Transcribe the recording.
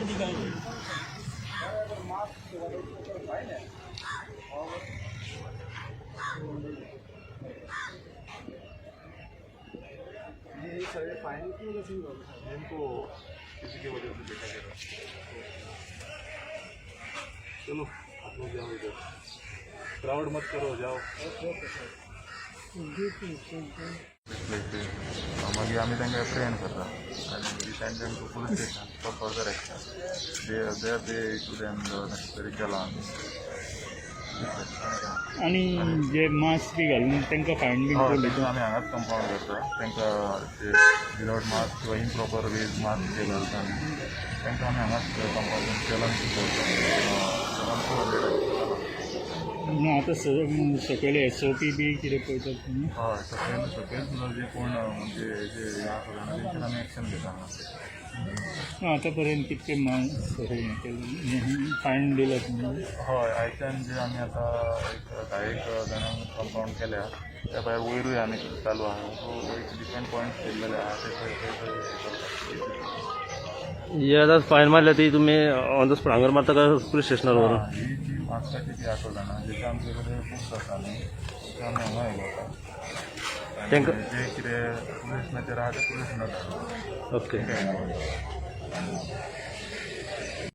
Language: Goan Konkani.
बराबर दिखाएंगे। इनको किसी की वजह से देखा गया। चलो, आप लोग जाओ इधर, क्राउड मत करो, जाओ। मागीर आमी तांकां एप्रिहेंड करता आनी we send them to police station for further action. They issue them the necessary challan. आणि जे मास्क बी घालून तांकां फायन बी हय. पडले? तांकां आमी हांगाच कंपाउंड करता. तांकां जे विदावट मास्क किंवा इम्प्रॉपर वेज मास्क जे घालता न्ही, तांकां आमी हांगाच कंपाउंड चलन करता. चलन 200. ना, आतां सकयल एसओपी बी कितें पळयतात तुमी? हय, सकयल सकयल सुद्दां जे कोण म्हणजे जे हे आसा जाणा, तेंचेर आमी एक्शन घेता हांगा. ना, आतां पर्यंत कितके मास्क हे केले, फायन दिला तुमी? हय, आयच्यान जे आमी आतां एक 10 एक जाणांक कंपाउंड केल्या. त्या भायर वयरूय आमी चालू आहा. सो एक डिफरंट पॉयंट्स केल्लेले आहा, ते थंय थंय थंय हे करता. हे आतां फायन मारल्या ती तुमी ऑन the spot हांगर मारता काय पुलीस स्टेशनार व्हरून? ही जी मास्काची जी आसा जाणा, जेचे आमचे कडेन बुक्स आसा न्ही, ते आमी हांगा हे करता आनी जे कितें पुलीस स्टेशनाचेर आहा ते पुलीस स्टेशनार. ओके.